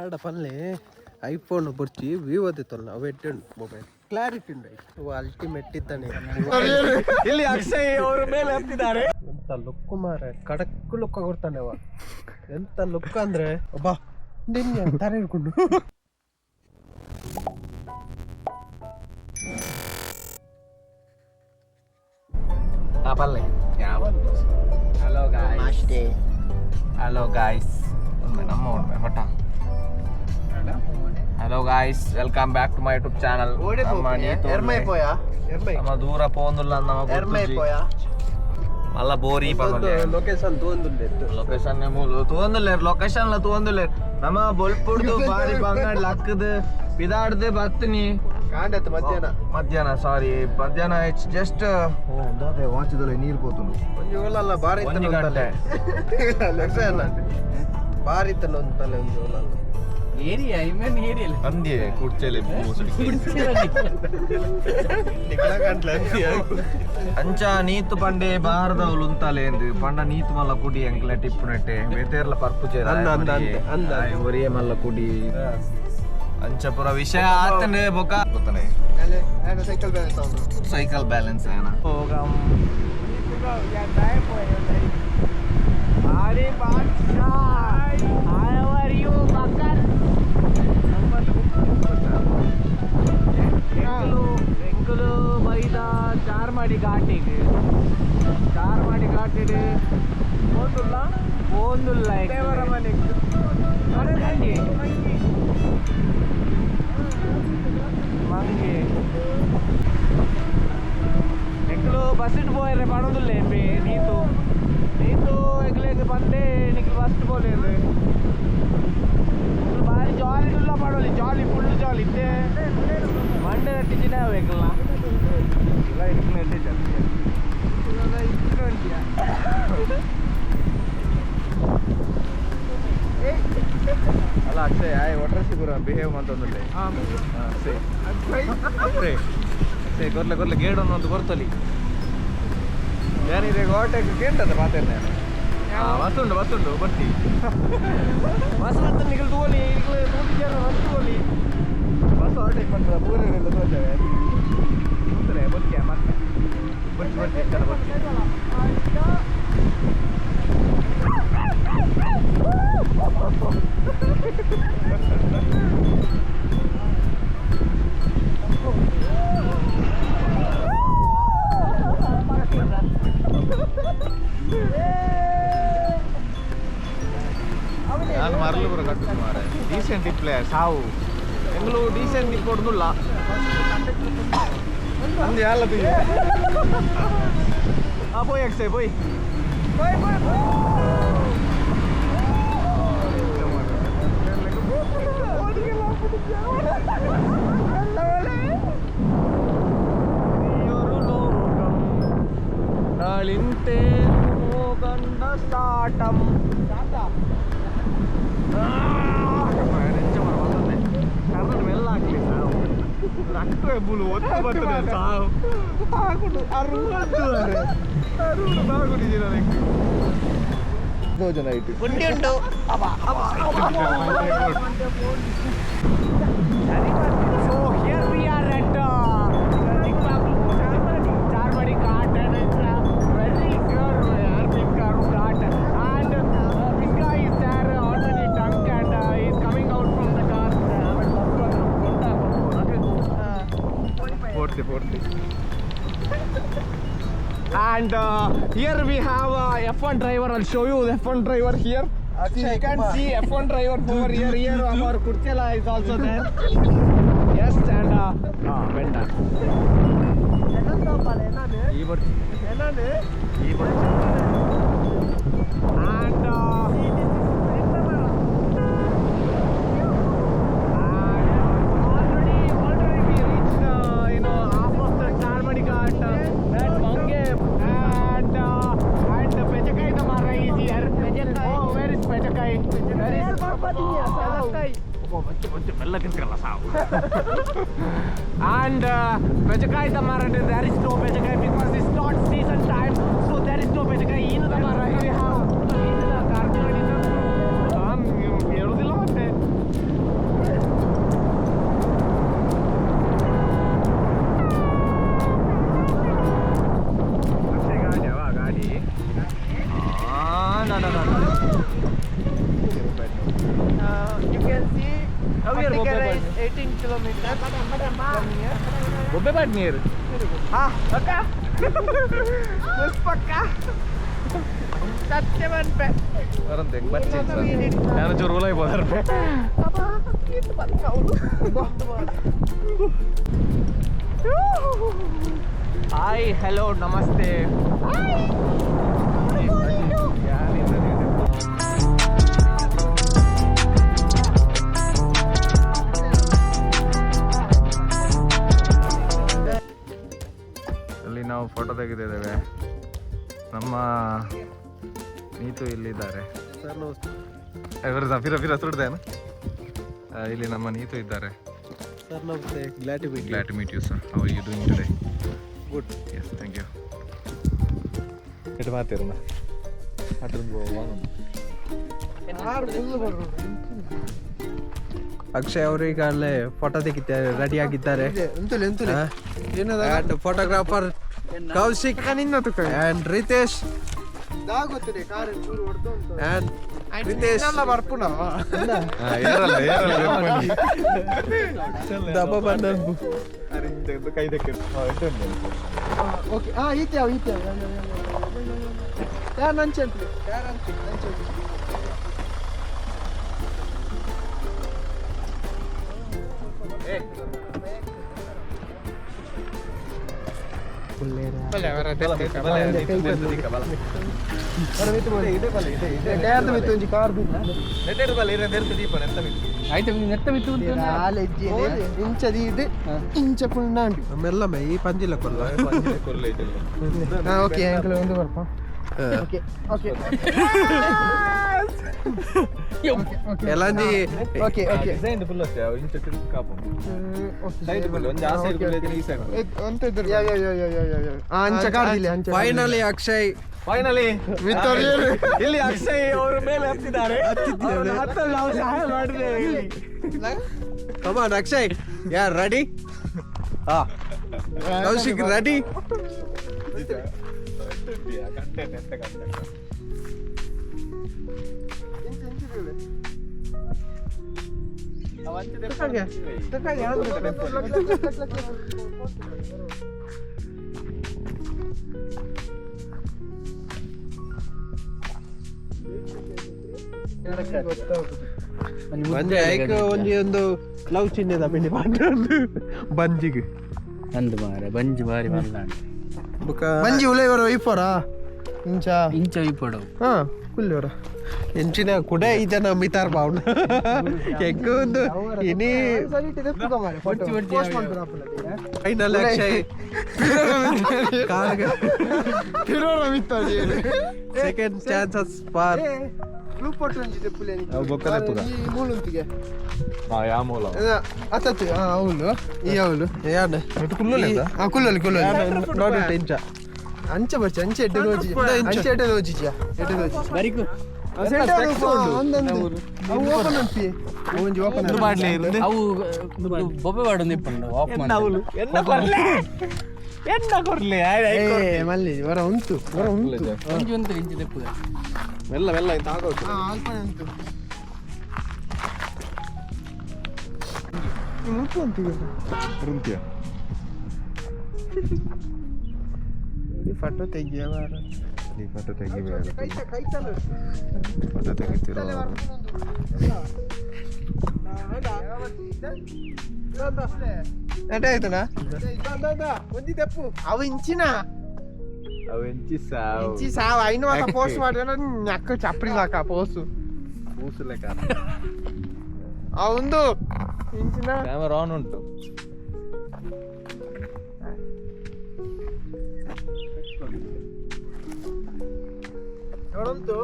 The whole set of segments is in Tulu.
ಆಡ ಪಲ್ಲೆ ಐಫೋನ್ ಬೊರ್ಚಿ ವಿವೋ ದೆತ್ತೊಲ್ಲ ಅವು ಎಡ್ಡೆ ಉಂಡು ಮೊಬೈಲ್ ಕ್ಲಾರಿಟಿ ಉಂಡು ಅಲ್ಟಿಮೇಟ್ ಇದ್ದಾನೆ. ಇಲ್ಲಿ ಅಕ್ಷಯ್ ಅವರು ಮೇಲೆ ಹತ್ತಿದ್ದಾರೆ. ಎಂತ ಲುಕ್ ಮಾರೆ, ಕಡಕ್ ಲುಕ್ ಕೊಡ್ತಾನೆ ಅವ. ಎಂತ ಲುಕ್ ಅಂದ್ರೆ, ಒಬ್ಬ ನಿನ್ನೆ ತಲೆ ಹಿಡ್ಕೊಂಡು. ಪಲ್ಲೆ. Hello guys. Hello guys, ನಮ್ಮ ಉಂಡ್ಮೆ ಪಟ್ಟ. Hello guys, welcome back to my YouTube channel. ಎರ್ಮೈ ಪೋಯಾ ಎರ್ಮೈ. ನಮ್ಮ ದೂರ ಪೋಂದುಲ್ಲ ನಮ್ಮ. ಎರ್ಮೈ ಪೋಯಾ. ಮಲ್ಲ ಬೋರಿ. ಲೊಕೇಶನ್ ತೂಂದುಲ್ಲೆತ್ತು. ಲೊಕೇಶನ್ ಮೂಲು ತೂವೊಂದುಲ್ಲೇರ್, ಲೊಕೇಶನ್ ಲ ತೂವೊಂದುಲ್ಲೇರ್. ನಮ್ಮ ಬೊಲ್ಪುಡ್ದು ಬಾರಿ ಬಂಗಾಡ್ ಲಕ್ಕದ್ ಪಿದಾಡ್ದು ಬತ್ತೀನಿ. ಕಾಂಡತ್ ಮಧ್ಯಾಹ್ನ. ಮಧ್ಯಾಹ್ನ, ಸಾರಿ, ಮಧ್ಯಾಹ್ನ. It's just ದಾದೆ ವಾಚಿದಲ್ಲ ನೀರು ಪೋತುಂಡು. ಒಂಜಿ ಓಲಲ್ಲ ಬಾರಿ. ಒಂಜಿ ಗಂಟೆ. ಬಾರಿ ಇತ್ತಲ್ಲ ಒಂದು ತಲೆ ಒಂಜಿ ಓಲಲ್ಲ. ಅಂದ್ಯೆ ಕುಡ್ಚೆಲೆ. ಅಂಚ ನೀತು ಪಂಡೆ ಬಾರದವ್ಲು ಉಂತಾಲೆ ಎಂದ್ ಪಂಡ ನೀತು ಮಲ್ಲ ಕುಡಿ ಎಂಕ್ಲೆ ಟಿಪ್ಪು ನೆಟ್ಟೆ ಬೇತೇರ್ಲ ಪರ್ಪುಜೆ. ಅಂದ, ಅಂದ, ಅಂದ, ಅಂದ. ಒರಿಯೇ ಮಲ್ಲ ಕುಡಿ ಅಂಚ ಪುರ ವಿಷಯ ಆತಂಡೆ ಬೊಕ. ಸೈಕಲ್ ಬ್ಯಾಲೆನ್ಸ್ ಅವನು. ಸೈಕಲ್ ಬ್ಯಾಲೆನ್ಸ್ ಏನ. ಎಂಕುಲು ಬೈದ ಚಾರ್ಮಾಡಿ ಘಾಟಿಗೆ. ಚಾರ್ಮಾಡಿ ಘಾಟಿಡ್ ಪೋಂದುಲ್ಲ ಪೋಂದುಲ್ಲ. ಮಂಗೆ ಎಂಕುಲು ಬಸ್ it ಪೋಯರೆ ಪಣೊಂದುಲ್ಲೆ ಎಂಬೆ. ನೀತು ನೀತು ಎಂಕ್ಲೆಗ್ ಪಂಡೆ ನಿಕ್ಲು ಬಸ್ ಪೋಲೇರು. ಬಾರಿ ಜಾಲಿ ಉಲ್ಲ ಪಡೋಲಿ, ಜಾಲಿ, ಫುಲ್ ಜಾಲಿ ಇತ್ತೆ. ಮಂಡೆ ನಟ್ಟಿಜಿನ ಎಂಕಲ್ನ. ಇಲ್ಲ ಅಲ್ಲ ಅಕ್ಷಯ್, ಆಯ್ ಒಟ್ರಸಿ ಪೂರ ಬಿಹೇವ್ ಮಂತೊಂದುಲ್ಲೆ. ಅಕ್ಷಯ್, ಅಕ್ಷಯ್, ಅಕ್ಷಯ್, ಕೊರ್ಲೆ ಕೊರ್ಲೆ ಗೇಡ್ ಒಂದು ಕೊರ್ತಲಿ. ಯಾನಿದೆ ಓಟೆಗ್ ಕೇಂಟದ ಮಾತಾಡ್ನೆ. ಬಸ್ ಉಂಡು, ಬಸ್ ಉಂಡು, ಬರ್ತಿ. ಬಸ್ ಮತ್ತೆ ನಿಗಲ್ ತಗೋಲಿ, ನಿಗಲ್ ತೂತಿದ್ಯಾರ ಬಸ್ ತಗೋಲಿ. ಬಸ್ ಓವರ್ಟೇಕ್ ಪಂಡ ಪೂರೆಲ್ಲ ತೋಜವೆ. ಕೂತಲೆ ಬರ್ತೀಯ ಮತ್ತೆ? ಬರ್ತಿ ಬರ್ತಿ ಚಲ ಬರ್ತಿ. ನಾನು ಮರಲು ಪೂರ ಕಟ್ಟು ಮಾರೆ. ಡೀಸೆಂಟ್ ಇಪ್ಲೆ ಸಾವು ಎಂಗ್ಲು ಡೀಸೆಂಟ್ ಇಪ್ಪೊಡ್ದುಲ್ಲ. ಅಂದ್ ಯಾಲ. ಆ ಪೋಯ್ ಅಕ್ಷಯ್, ಪೋಯ್. ನಾಳಿಂತೆ ಗಂಡ ಸಾಟಂ ಮೆಲ್ಲ ಹಾಕ್ಲಿ ಸಾವು ರಕ್ತ ಬುಲು ಒತ್ತು ಬರ್ತದೆ ಸಾವು. ಅರುಳು ತಾಗುಡಿದ್ದೀರ ನನಗೆ. ಜನ ಇಟ್ಟು. ಗುಂಡಿ ಉಂಟು. So here we are at Charmadi Ghat, and it's a very curve, hairpin curve ghat, and this guy is there already drunk and he's coming out from the car. ಫೋರ್ತಿ ಫೋರ್ತಿ. And here we have a F1 driver. I'll show you the F1 driver here. Akshay You can Kumar. See F1 driver over here. Here our Kurchela is also there. Yes, and well done. ಈ ಬರ್ತಿ ಈ ಬರ್ತಿ. And already we reached half of the Charmadi Ghat, that Mange and Pejakai the Mara is here. Oh, where is Pejakai? Where is Oh, Bachchu Bachchu ಬೆಲ್ಲ ಕಿತ್ಕಲ್ಲ ಸಾವು. And Pejakai the Mara, there is no Pejakai because it's not season time, so there is no Pejakai. ಏನು the Mara, we have Kartika ಹೇಳುದಿಲ್ಲ ಮತ್ತೆ. You can see How here Pattikere Bobbe is 18 kilometers from here. ಬೊಬ್ಬೆ ಪಾಡ್ ನೀರು. ಹಾ ಪಕ್ಕ ಪಕ್ಕ ಸತ್ಯ ಮನ್ಪೆ. ಬರಂತೆ ಬಚ್ಚಿ ನಾನು ಚೂರು ಉಲಾಯ್ ಬೋದಾರ. ಹಾಯ್, ಹಲೋ, ನಮಸ್ತೆ. ಅಲ್ಲಿ ನಾವು ಫೋಟೋ ತೆಗೆದಿದ್ದೇವೆ. ನಮ್ಮ ನೀತು ಇಲ್ಲಿದ್ದಾರೆ. ಸರ್, ನಮಸ್ತೆ. ಇವರು ಫಿರ ಸುಡ್ದೇನು. ಇಲ್ಲಿ ನಮ್ಮ ನೀತು ಇದ್ದಾರೆ. ಸರ್, ನಮಸ್ತೆ. Glad to meet. Glad to meet you, sir. How are you doing today? Good. Yes, thank you. ಇಟ್ಟು ಮಾತಿರಣ. ಅಕ್ಷಯ್ ಅವರು ಈಗಾಗಲೇ ಫೋಟೋ ತೆಗಿತಾರೆ, ರೆಡಿ ಆಗಿದ್ದಾರೆ. And photographer Kaushik and Ritesh and Ritesh. ದಪ್ಪ ಬಂದ. ಕೈ. ಓಕೆ, ಹಾ, ಈತೆ ಯಾವ ಈತೆ ಯಾರು ನಂಚೆ ಯಾರು ನಂಚೆ ನಂಚೆ. ಇಂಚ ಪುಣ್ಣಾಂಡು ಮೆಲ್ಲಮೆ ಈ ಪಂಜಿಲ ಕೊಲ್ಲ. ಓಕೆ ಅಂಕಲ್, ಒಂದು ಬರ್ಪ. Okay okay. ಎಲ್ಲಂಜಿ. Okay okay. ಡಿಸೈನ್ ಫುಲ್ ಅಷ್ಟೇ ಇಂಚ ತಿರುಗಿ ಕಾಪು ಸೈಡ್ ಫುಲ್ ಒಂದು ಆ ಸೈಡ್ ಫುಲ್ ಈ ಸೈಡ್. ಯಾ ಯಾ ಯಾ ಯಾ ಯಾ ಯಾ, ಅಂಚ ಕಾರ್ದಿಲ್ಲ ಅಂಚ. ಫೈನಲಿ ಅಕ್ಷಯ್. ಫೈನಲಿ ಇಲ್ಲಿ ಅಕ್ಷಯ್ ಅವರು ಮೇಲೆ ಹತ್ತಿದ್ದಾರೆ. ಅವ್ರನ್ನ ಹತ್ತಲು ನಾವು ಸಹಾಯ ಮಾಡಿದ್ದೇವೆ ಇಲ್ಲಿ. ಕಮಾನ್ ಅಕ್ಷಯ್, ಯಾರ್ ರೆಡಿ? ಹಾ, ಕೌಶಿಕ್ ರೆಡಿ. ಒಂಜಿ ಐಕ್ ಒಂಜಿ ಒಂದು ಲವ್ ಚಿಹ್ನೆದ ಮಿನಿ ಬಂದು ಬಂಜಿಗೆ. ಅಂದು ಮಾರೆ, ಬಂಜಿ ಬಾರಿ ಮಲ್ಲಾಂಡ್. ಬುಕ್ಕ ಮಂಜಿ ಉಲೆ ಇವರ ವೈಫರಾ ಇಂಚ. ಇಂಚ ಇಪ್ಪಡು. ಹಾ, ಕುಲ್ಲಿವರ. ಎಂಚಿನ ಕುಡೆ ಈ ಜನ ಮಿತಾರ್ ಬಾವುನ ಎಕ್ಕೊಂದು ಇನಿ. ಫೈನಲ್ ಅಕ್ಷಯ್ ಕಾರ್ಗ ಸೆಕೆಂಡ್ ಚಾನ್ಸಸ್ ಫಾರ್. ಅವು ಬೊಕ್ಕ ದೆಪ್ಪುಗ. ಮೂಲುಂತಿಗೆ. ಹಾ, ಯಾ ಮೂಲ? ಅತ್ತತ್ತು, ಹಾ, ಅವಳು ಈ ಅವಳು. ಯಾನ್? ಹಾ, ಕುಲ್ಲಲ್ಲಿ ಕುಲ್ಲಲ್ಲಿ. ನೋಡಿ ಇಂಚ. ಅಂಚೆ ಬರ್ಚಿ, ಅಂಚೆ ಎಡ್ಡೆ ದೋಜಿ, ಅಂಚೆ ಎಡ್ಡೆ ದೋಜಿಜಿಯಾ, ಎಡ್ಡೆ ದೋಜಿ. ಬರಿಕು. ಅವು ಓಪನ್ ಉಂಟು, ಒಂಜಿ ಓಪನ್. ಅವು ಬೊಬ್ಬೆ ಬಾಡೊಂದು ಇಪ್ಪುಂಡು ಆಫ್. ಎನ್ನ ಕೊರ್ಲೆ? ಏ ಮಲ್ಲಿ ವರ ಉಂಟು, ವರ ಉಂಟು. ಒಂಜಿ ಒಂದು ಇಂಚು ದೆಪ್ಪುಗ. ಮೆಲ್ಲ ಮೆಲ್ಲ ಇಂತ ಆಗೋದು. ಹಾ, ಅಲ್ಪನೆ ಉಂಟು, ಉಂಟು ಉಂಟು. ರುಂತಿಯ. ಫೋಟೋ ತೆಗಿಯ. ಈ ಫೋಟೋ ತೆಗಿಬೇಡ. ಫೋಟೋ ತೆಗಿತಿರೋ. ಎಟ ಆಯ್ತನಾ? ಒಂಜಿ ತೆಪ್ಪು ಅವು ಇಂಚಿನ. ಅವು ಎಂಚಿ ಸಾವು. ಇಂಚಿ ಸಾವು ಐನು ಮಾತ ಪೋಸ್ಟ್ ಮಾಡಿದ್ರೆ ನಕ್ಕ ಚಪ್ರಿ ಸಾಕ ಪೋಸ್ಟ್. ಪೂಸುಲೆಕ. ಅವಂದು ಇಂಚಿನ. ಕ್ಯಾಮರಾ ಆನ್ ಉಂಟು. ಉಂಟು.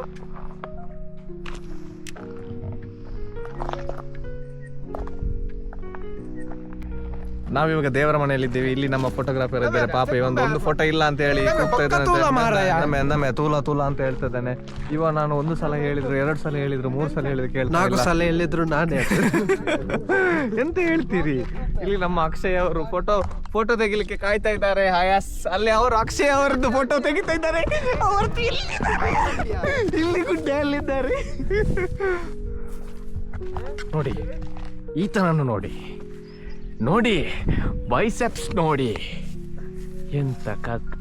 ನಾವಿವಾಗ ದೇವರ ಮನೆಯಲ್ಲಿದ್ದೇವೆ. ಇಲ್ಲಿ ನಮ್ಮ ಫೋಟೋಗ್ರಾಫರ್ ಇದ್ದಾರೆ. ಪಾಪ, ಈ ಒಂದು ಒಂದು ಫೋಟೋ ಇಲ್ಲ ಅಂತ ಹೇಳಿ ಕೂಗ್ತಾ ಇದ್ದಾನೆ. ತೂಲ ಮಾರಾಯ. ನಮ್ಮ ನಮ್ಮ ತೂಲ ತೂಲ ಅಂತ ಹೇಳ್ತಾ ಇದ್ದಾನೆ ಇವ. ನಾನು ಒಂದು ಸಲ ಹೇಳಿದ್ರು, ಎರಡು ಸಲ ಹೇಳಿದ್ರು, ಮೂರು ಸಲ ಹೇಳಿದ್ರು, ಕೇಳ್ತಾ ನಾಲ್ಕು ಇಲ್ಲ. ಸಲ ಎಲ್ಲಿದ್ರು ನಾನೇ. ಎಂತ ಹೇಳ್ತೀರಿ? ಇಲ್ಲಿ ನಮ್ಮ ಅಕ್ಷಯ್ ಅವರು ಫೋಟೋ ಫೋಟೋ ತೆಗಿಲಿಕ್ಕೆ ಕಾಯ್ತಾ ಇದ್ದಾರೆ. ಹಯಾಸ್ ಅಲ್ಲಿ ಅವರು ಅಕ್ಷಯ್ ಅವರದ್ದು ಫೋಟೋ ತೆಗಿತಾ ಇದ್ದಾರೆ. ಅವರು ಇಲ್ಲಿದ್ದಾರೆ, ಇಲ್ಲಿ ಗುಡ್ಡೆ ಅಲ್ಲಿದ್ದಾರೆ. ನೋಡಿ, ಈತನನ್ನು ನೋಡಿ, ನೋಡಿ ಬೈಸೆಪ್ಸ್ ನೋಡಿ, ಎಂತ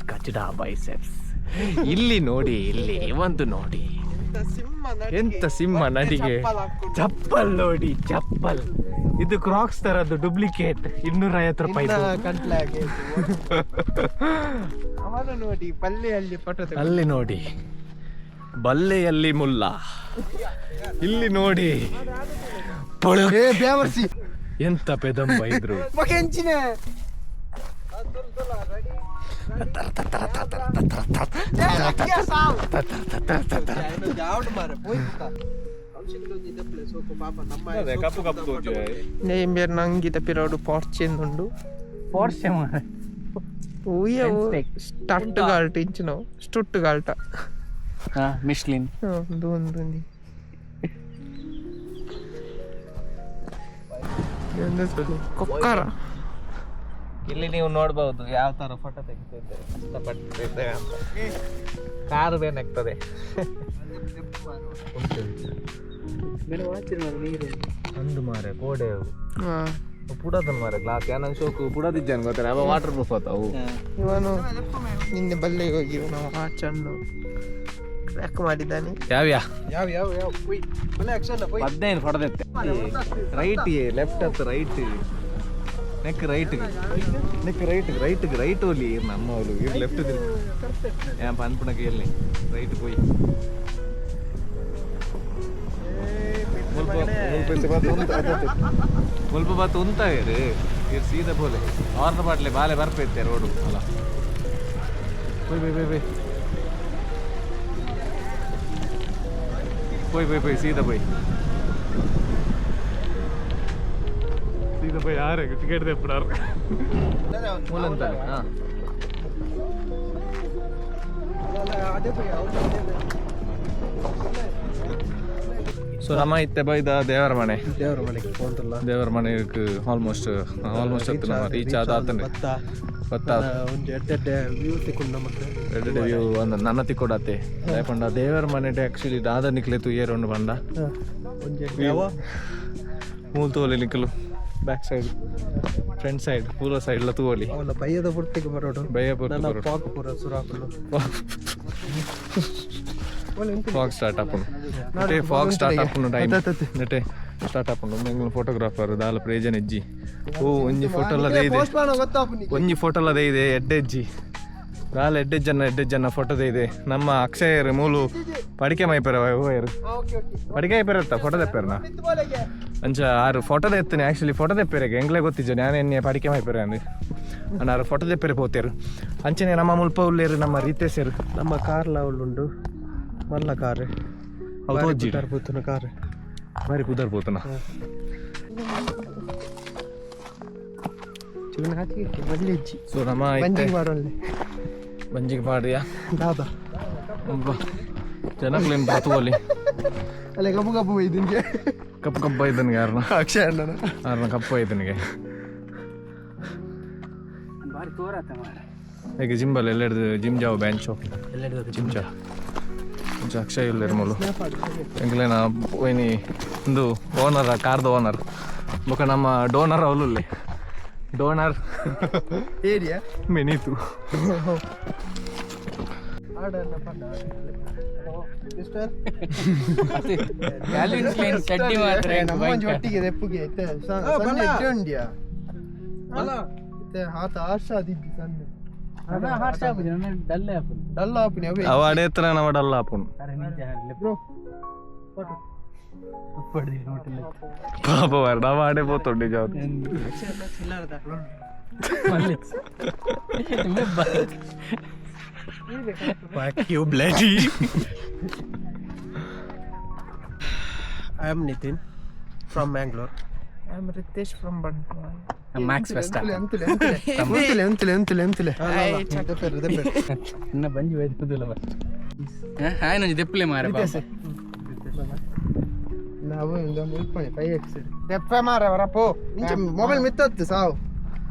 ಕಚಡ ಬೈಸೆಪ್ಸ್. ಇಲ್ಲಿ ನೋಡಿ, ಇಲ್ಲಿ ಒಂದು ನೋಡಿ, ಎಂತ ಸಿಂಹ ನಡಿಗೆ. ಚಪ್ಪಲ್ ನೋಡಿ, ಚಪ್ಪಲ್. ಇದು ಕ್ರಾಕ್ಸ್ ತರದ್ದು ಡೂಪ್ಲಿಕೇಟ್, 250 ರೂಪಾಯಿ. ಕಂಟ್ಲಾಗೆ ಅವನು ನೋಡಿ ಪಲ್ಲೆಯಲ್ಲಿ ಫೋಟೋ. ಅಲ್ಲಿ ನೋಡಿ ಬಲ್ಲೆಯಲ್ಲಿ ಮುಲ್ಲ. ಇಲ್ಲಿ ನೋಡಿ ಪೊಳ. ಏ ಬ್ಯಾವರ್ಸಿ. ಎಂತ ಪೆದಂಬ ಇದ್ರು. ಮಕೆಂಚಿನ. ಕಪ್ಪು ಕಪ್ಪು. ನೇಂಬೇರ್ ನಂಗಿದ ಪಿರೋಡು ಪಾರ್ಚೆನ್ ಉಂಡು. ಪೋರ್ಷೆ ಮಾರ್ರೆ. ಊಯವು ಸ್ಟಟ್ ಗಾಲ್ಟ್ ಇಂಚಿನ ಸ್ಟುಟ್ ಗಾಲ್ಟ. ಹಾ, ಮಿಶ್ಲಿನ್. ಒಂದು ಒಂದು ಒಂದು ಕೊಕ್ಕಾರ. ಇಲ್ಲಿ ನೀವು ನೋಡಬಹುದು ಯಾವ ತರ ಫೋಟೋ ತೆಗಿತಿದ್ದೇವೆ, ಕಷ್ಟಪಟ್ಟಿದ್ದೇವೆ ಅಂತ. ಕಾರು ಏನಾಗ್ತದೆ? ಒಂದು ಮಾರೆ ಕೋಡೆ. ಹಾ. ಪುಡದನ್ ಮಾರೆ ಗ್ಲಾಸ್ ಯಾನಂಗ್ ಶೋಕು ಪುಡದಿದ್ದಾನೆ ಗೊತ್ತಾರೆ ಅವ ವಾಟರ್ ಪ್ರೂಫ್ ಆತಾವು. ಇವನು ನಿನ್ನೆ ಬಲ್ಲೆಗೆ ಹೋಗಿ ಇವನ ವಾಚನ್ನು ಕ್ರ್ಯಾಕ್ ಮಾಡಿದ್ದಾನೆ. ಯಾವ್ಯಾ? ಯಾವ ಯಾವ ಯಾವ ಪುಯ್ ಒಳ್ಳೆ ಆಕ್ಷನ್ ಪುಯ್. 15 ಫೋಟೋ ತೆತ್ತೆ. ರೈಟ್ ಲೆಫ್ಟ್ ಹತ್ತು right neck right neck right right right ಒಲಿ ನಮ್ಮ ಅವಳು ಇರ್ ಲೆಫ್ಟ್ ಯಾ ಪನ್ಪುಣಕ್ಕೆ ಎಲ್ಲಿ ರೈಟ್ ಪೋಯ್. ಮುಲ್ಪ ಬಾತ್ ಉಂತಾವೇರು ಇರ್ ಸೀದಾ ಬೋಲೆ ಆರ್ನ ಬಾಟ್ಲೆ ಬಾಲೆ ಬರ್ಪೈತೆ ರೋಡು ಅಲ್ಲ. ಪೋಯ್ ಪೋಯ್ ಪೋಯ್ ಪೋಯ್ ಪೋಯ್ ಪೋಯ್ ಪೋಯ್ ಸೀದಾ ಪೋಯ್ ಸೀದಾ ಪೋಯ್. ಯಾರು ಟಿಕೆಟ್ ತೆಪ್ಪಡಾರು ಮೂಲಂತಾನೆ. ಹಾಂ. ಸೊ ನಮ್ಮ ಇತ್ತೆ ಬೈದ ದೇವರ ಮನೆ. ದೇವರ ಮನೆಗೆ ಹೋಂತಲ್ಲ. ದೇವರ ಮನೆಗೆ ಆಲ್ಮೋಸ್ಟ್ ಆಲ್ಮೋಸ್ಟ್ ಹತ್ತು ನಮ್ಮ ರೀಚ್ ಆದ ಆತನೆ. ಭತ್ತ. ಭತ್ತ. ಒಂದು ಎಡ್ಡೆ ವ್ಯೂ ತಿಕ್ಕೊಂಡು ನಮಗೆ. ಎಡ್ಡೆ ವ್ಯೂ ಒಂದು ನನ್ನ ತಿಕ್ಕೊಡತ್ತೆ ಪಂಡ ದೇವರ ಮನೆ. ಆಕ್ಚುಲಿ ದಾದ ನಿಕ್ಲೆ ತುಯ್ಯರುಂಡು ಪಂಡ. ಒಂಜಿ ಯಾವ ಮೂಲ್ ತೋಲಿ ನಿಕ್ಕಲು ಬ್ಯಾಕ್ ಸೈಡ್ ಫ್ರಂಟ್ ಸೈಡ್ ಪೂರ್ವ ಸೈಡ್ ಲ ತೂವಲಿ. ಅವನ ಬಯ್ಯದ ಪುರ್ತಿಗೆ ಬರೋಡು. ಬಯ್ಯ ಪುರ್ತಿ ನನ್ನ ಬರೋಡು. ಪಾಕ್ ಪೂರ ಸುರಾಪುಲು. ಫಾಗ್ ಸ್ಟಾರ್ಟ್ ಆಪುಂಡು ನೆಟೆ, ಫಾಗ್ ಸ್ಟಾರ್ಟ್ ಆಪುಂಡು ಟೈಮ್ ನೆಟೆ ಸ್ಟಾರ್ಟ್ ಆಪುಂಡು. ಮಂಗಳೂರು ಫೋಟೋಗ್ರಾಫರ್ ದಾಲ ಪ್ರಯೋಜನ ಇಜ್ಜಿ. ಓ ಒಂಜಿ ಫೋಟೋ ಅಲ್ಲದೇ ಇದೆ. ಗೊತ್ತಾಪುನಿ. ಒಂಜಿ ಫೋಟೋ ಅಲ್ಲದೇ ಇದೆ ಎಡ್ಡೆಜ್ಜಿ ದಾಲ ಎಡ್ಡೆಜ್ಜನ್ನ ಎಡ್ಡೆಜ್ಜನ್ನ ಫೋಟೋದೇ ಇದೆ. ನಮ್ಮ ಅಕ್ಷಯರು ಮೂಲು ಪಡಿಕೆ ಮೈಪೆರ ಹೋಯರು. Okay okay. ಪಡಿಕೆ ಐಪೆರತ್ತ ಫೋಟೋ ತೆಪ್ಪೆರ್ನ ಅಂಚ ಆರು ಫೋಟೋ ಎತ್ತನೆ. ಆ್ಯಕ್ಚುಲಿ ಫೋಟೋ ತೆಪ್ಪೆರೆಗೆ ಎಂಗ್ಲೇ ಗೊತ್ತಿಜ್ಜ ನಾನು ಎನ್ನೆ ಪಡಿಕೆ ಮೈಪೆರೆ ಅಂದು ಅಣ್ಣ ಆರು ಫೋಟೋ ತೆಪ್ಪೆರೆ ಪೋತೇರು. ಅಂಚನೆ ನಮ್ಮ ಮುಲ್ಪ ಉಲ್ಲೇರು ನಮ್ಮ ರೀತೇಸರು. ನಮ್ಮ ಕಾರ್ ಲಾವುಂಡು ಮಲ್ಲ ಕಾರ್. ಅವು ತೋಜ್ಜಿ. ಪೂತನ ಕಾರ್. ಬಾರಿ ಪುದರ್ ಪೋತನ. ಚೂನ ಹಾಕಿ ಒಳ್ಳೆ ಅಜ್ಜಿ. ಸೊ ನಮ್ಮ ಇತ್ತೆ ಬಂಜಿಗೆ ಮಾಡೋಲ್ಲ. ಬಂಜಿಗೆ ಪಾಡ್ರಿಯಾ? ದಾದಾ. ಒಬ್ಬ ಜನಕ್ಲೇನು ಬರ್ತುವಲ್ಲಿ. ಅಲ್ಲ ಕಬ್ಬು ಕಬ್ಬು ಇದನ್ಗೆ. ಕಪ್ಪು ಕಪ್ಪ ಇದ್ದನಿಗೆ ಯಾರನ್ನ. ಅಕ್ಷಯ ಅಣ್ಣನ. ಯಾರನ್ನ ಕಪ್ಪ ಇದ್ದನಿಗೆ. ಬಾರಿ ತೋರಾತ ಮಾರ್ರೆ. ಹೇಗೆ ಜಿಂಬಲ್ ಎಲ್ಲೆಡ್ದು ಜಿಮ್ ಜಾವ್ ಬ್ಯಾಂಚೋ. ಎಲ್ಲೆಡ್ದು. ಜಿಮ್ ಜಾ ಇಂಚ ಅಕ್ಷಯ್ ಉಲ್ಲೇರು ಮೂಲು ಎಂಕ್ಲೇನ ಒಯ್ನಿ ಒಂದು ಓನರ್ ಕಾರ್ದ ಓನರ್ ಬೊಕ ನಮ್ಮ ಡೋನರ್ ಅವಲುಲ್ಲೆ ಡೋನರ್. ಏರಿಯಾ. ಮೆನೀತು. ಆಡನ್ನ ಪಂಡ ಮಿಸ್ಟರ್. ಕ್ಯಾಲ್ವಿನ್ ಕ್ಲೈನ್ ಚಡ್ಡಿ ಮಾತ್ರ ಏನು ನಮ್ಮ ಭಯಂಕರ. ಒಟ್ಟಿಗೆ ತೆಪ್ಪುಗೆ ಇತ್ತೆ ಸಣ್ಣ ಎಡ್ಡೆ ಉಂಡ್ಯಾ ಇತ್ತೆ ಆತ ಆಶಾ ದಿದ್ದಿ ಸಣ್ಣ. ನನ್ನ ಹಾರ್ಟ್ ಆಪುಜಿ, ನನ್ನ ಡಲ್ ಆಪುಜಿ. ಡಲ್ ಆಪುನಿ ಅವೇ. ಅವ ಅಡೇತ್ರ ನಮ್ಮ ಡಲ್ಲ ಆಪುನು. ಅರೆ ನಿಜ ಅರೆ ಬ್ರೋ. ಪಡ್ದಿ ಹೋಟೆಲ್. ಪಾಪ ಮಾರ್ರೆ, ಅವ ಅಡೆ ಪೋತೊಂಡು ನಿಜ. You bloody. I am Nitin from Mangalore. I am Ritesh from Bantwal. Max West. ಅಂತಲೆ ಅಂತಲೆ ಅಂತಲೆ ಅಂತಲೆ ಅಂತಲೆ. ಇನ್ನ ಬಂಜಿ ಒಯ್ದುದಿಲ್ಲ ಫಸ್ಟ್ ಹಾಯ್ ನಂಜಿ ದೆಪ್ಪಲೆ ಮಾರೆ ಪಾಪ. ನಾವು ಇಂದ ಮುಲ್ಪಣೆ 5 ಎಕ್ಸ್ ತೆಪ್ಪೆ ಮಾರ ವರಪೋ ಇಂಚ ಮೊಬೈಲ್ ಮಿತ್ತತ್ತು ಸಾವು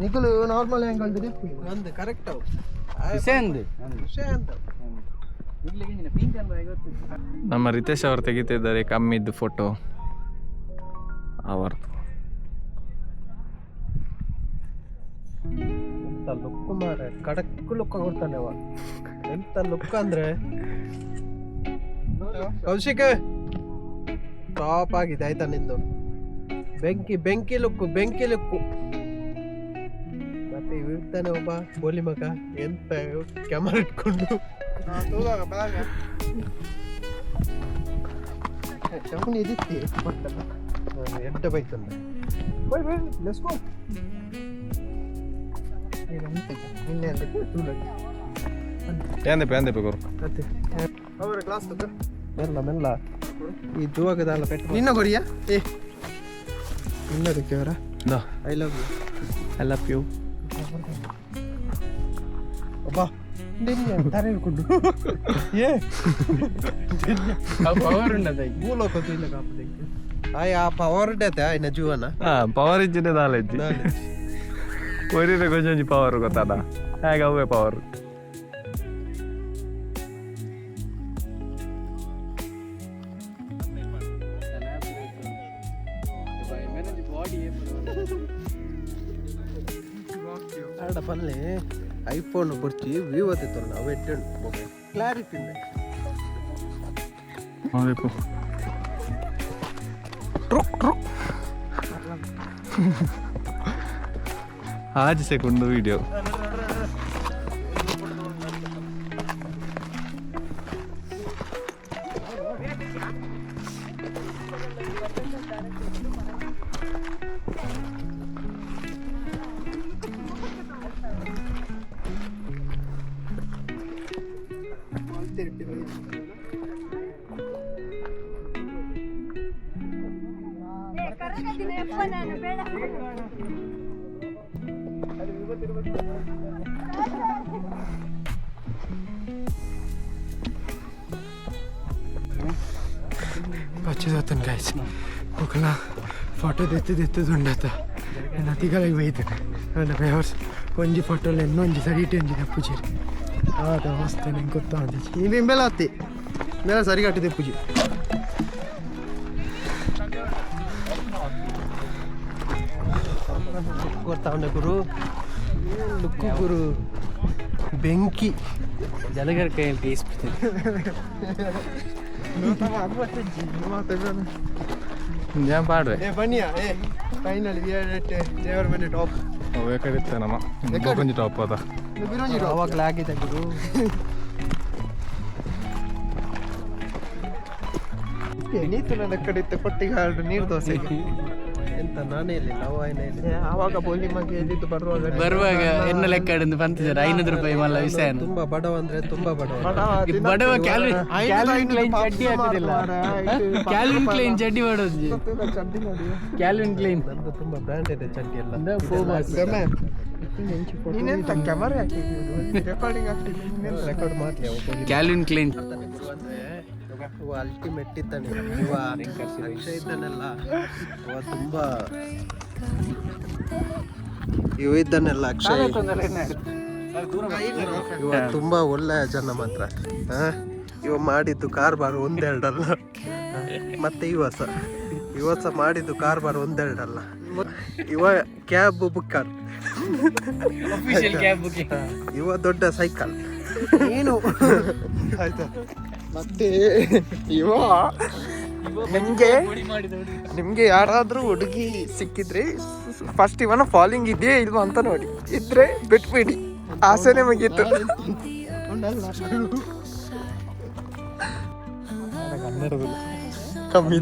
ನಿಕುಲು ನಾರ್ಮಲ್ ಆಂಗಲ್ ದೆಪ್ಪು. ಒಂದು ಕರೆಕ್ಟ್ ಅವು. ವಿಷಯ ಅಂದು. ವಿಷಯ ಅಂತ. ನಮ್ಮ ರಿತೇಶ್ ಅವರು ತೆಗಿತಿದ್ದಾರೆ ಕಮ್ಮಿದ್ದು ಫೋಟೋ. ಅವರ್ದು. ಎಂತ ಲುಕ್ ಮಾರೆ, ಕಡಕ್ ಲುಕ್ ಕೊಡ್ತಾನೆ ಅವ. ಎಂತ ಲುಕ್ ಅಂದ್ರೆ ಕೌಶಿಕ್ ಟಾಪ್ ಆಗಿದೆ ಆಯ್ತಾ ನಿಂದು. ಬೆಂಕಿ ಬೆಂಕಿ ಲುಕ್ಕು, ಬೆಂಕಿ ಲುಕ್ಕು. ಮತ್ತೆ ಇರ್ತಾನೆ ಒಬ್ಬ ಬೋಲಿ ಮಗ, ಎಂತ ಕ್ಯಾಮರಾ ಇಟ್ಕೊಂಡು. ಚೌನಿ ಇದಿತ್ತಿ ಎಡ್ಡ ಬೈತಂದೆ. Bye bye, let's go. ನಿನ್ನೆ ఏంది ఏంది గురు? ಮತ್ತೆ ಅವರ ಕ್ಲಾಸ್ ತಗೋ. ಮೆಲ್ಲ ಮೆಲ್ಲ ಈ ಜುವಾಗದಲ್ಲ ಪೆಟ್ಟು. ನಿನ್ನ ಕೊರಿಯಾ ಏ ನಿನ್ನದಕ್ಕೆ ಅವರ. ദാ. I love you. I love you. ಅಬ್ಬಾ, ನಿನ್ನೆ ತಲೆ ಹಿಡ್ಕೊಂಡು ಏ ಪವರ್ ಉಂಡದ. ಭೂಲೋಕ ಇಲ್ಲ ಕಾಪುದಕ್ಕೆ ಆಯ್ ಆ ಪವರ್ ಡೇತೆ ಆಯ್ನ ಜೀವನ. ಆ ಪವರ್ ಇಜ್ಜಿನೆ ದಾಲೆಜ್ಜಿ ಒರಿರೆ ಕೊಂಚ ಪವರ್ ಗೊತ್ತಾದ ಹೇಗೆ ಅವೇ ಪವರ್. ಆಡ ಪಲ್ಲೆ ಐಫೋನ್ ಬೊರ್ಚಿ ವಿವೋ ತೆತ್ತೊಲ್ಲ ಅವು ಎಡ್ಡೆ ಉಂಟು ಮೊಬೈಲ್ ಕ್ಲಾರಿಟಿ ಉಂಟು. ಟ್ರುಕ್ ಟ್ರುಕ್ ಆಜ್ ಸೆಕೆಂಡ್ ವಿಡಿಯೋ. ಪಚ್ಚದತ್ತನ್ ಗೈಸ್, ఒకలా ಫೋಟೋ ದೆತ್ತು ದೆತ್ತುಂಡತ ನತಿಗಳಿಗೆ ಬೈತಾನೆ ನನ್ನ ಫೇವರ್ಸ್. ಒಂಜಿ ಫೋಟೋ ಇನ್ನೊಂಜಿ ಸರಿಟೆ ಒಂಜಿ ದೆಪ್ಪುಜಿ ಆದ ಮಸ್ತ್ ನಂಗೆ ಗೊತ್ತಾಂದಿಜಿ. ಇನ್ನು ಬೆಲ್ಲ ಹತ್ತಿ ಬೆಲ್ಲ ಸರಿ ಕಟ್ಟಿ ದೆಪ್ಪುಜಿ. ಕೊಡ್ತಾವನೆ ಗುರು ಲುಕ್ಕು ಗುರು, ಬೆಂಕಿ. ಜಲಗರ್ ಕೈಯಲ್ಲಿ ಟೇಸ್ಟ್. ഞാൻ പാടുവേ. ಏ ಬನ್ನಿಯಾ ಏ, finally we are at ದೇವರ ಮನೆ ಟಾಪ್. ಅವೇ ಕಡಿತ ನಮ್ಮ ಕೊಂಚ ಟಾಪ್ ಅದ. ಬಿರೋಂಜಿ. ಆವಾಗಲೇ ಆಗಿದೆ ಗುರು. ನೀತು ನನ್ನ ಕಡಿತ ಕೊಟ್ಟಿಗೆ ನೀರು ದೋಸೆ. ಎಂತ ನಾನೇ ಇಲ್ಲ, ನಾವು ಆಯ್ನ ಇಲ್ಲ. ಆವಾಗ ಬೋಲಿ ಮಗ ಎಲ್ಲಿದ್ದು ಬರುವಾಗ ಬರುವಾಗ ಎನ್ನ ಲೆಕ್ಕ ಹಿಡಿದು ಬಂತಿದ್ದಾರೆ 500 ರೂಪಾಯಿ ಮಲ್ಲ ವಿಷಯ. ತುಂಬಾ ಬಡವ ಅಂದ್ರೆ ತುಂಬಾ ಬಡವ. ಬಡವ ಕ್ಯಾಲ್ವಿನ್ ಕ್ಯಾಲ್ವಿನ್ ಕ್ಲೈನ್ ಚಡ್ಡಿ ಹಾಕುದಿಲ್ಲ, ಕ್ಯಾಲ್ವಿನ್ ಕ್ಲೈನ್ ಚಡ್ಡಿ ಮಾಡೋದು, ಕ್ಯಾಲ್ವಿನ್ ಕ್ಲೈನ್. ನಂದು ತುಂಬಾ ಬ್ರ್ಯಾಂಡ್ ಇದೆ ಚಡ್ಡಿ ಎಲ್ಲ. ಫೋಬಾಸ್. ನೀನೆಂತ ಕ್ಯಾಮರಾ ಹಾಕಿದ್ದೀಯ? ರೆಕಾರ್ಡಿಂಗ್ ಆಗ್ತಿದೆ. ರೆಕಾರ್ಡ್ ಮಾಡ್ಲಿ ಅವ ಬೋಲಿ. ಕ್ಯಾಲ್ವಿನ್ ಕ್ಲೈನ್. ಮಾಡ್ತಾನೆ ಗುರು ಅಂದ್ರೆ ಇವ ಅಲ್ಟಿಮೇಟ್ ಇದ್ದಾನೆ ಇವ. ಅಕ್ಷಯ್ ಇದ್ದಾನೆಲ್ಲ ಇವ, ತುಂಬಾ ಇವ ಇದ್ದಾನೆಲ್ಲ ಅಕ್ಷಯ್ ಇವ, ತುಂಬಾ ಒಳ್ಳೆಯ ಜನ ಮಾತ್ರ. ಹಾ, ಇವ ಮಾಡಿದ್ದು ಕಾರ್ಬಾರ್ ಒಂದೆರಡಲ್ಲ. ಮತ್ತೆ ಇವಸ ಮಾಡಿದ್ದು ಕಾರ್ಬಾರ್ ಒಂದೆರಡಲ್ಲ. ಇವ cab Booker. Official cab booking. ಇವ ದೊಡ್ಡ ಸೈಕಲ್. ನೀನು ಆಯ್ತಾ? ಮತ್ತೆ ಇವ ನಿಮಗೆ ನಿಮಗೆ ಯಾರಾದರೂ ಹುಡುಗಿ ಸಿಕ್ಕಿದ್ರೆ ಫಸ್ಟ್ ಇವನ ಫಾಲೋಯಿಂಗ್ ಇದೆಯೇ ಇಲ್ವಾ ಅಂತ ನೋಡಿ. ಇದ್ರೆ ಬಿಟ್ಬಿಡಿ, ಆಸೆನೆ ಮುಗೀತು. ಕಮ್ಮಿ.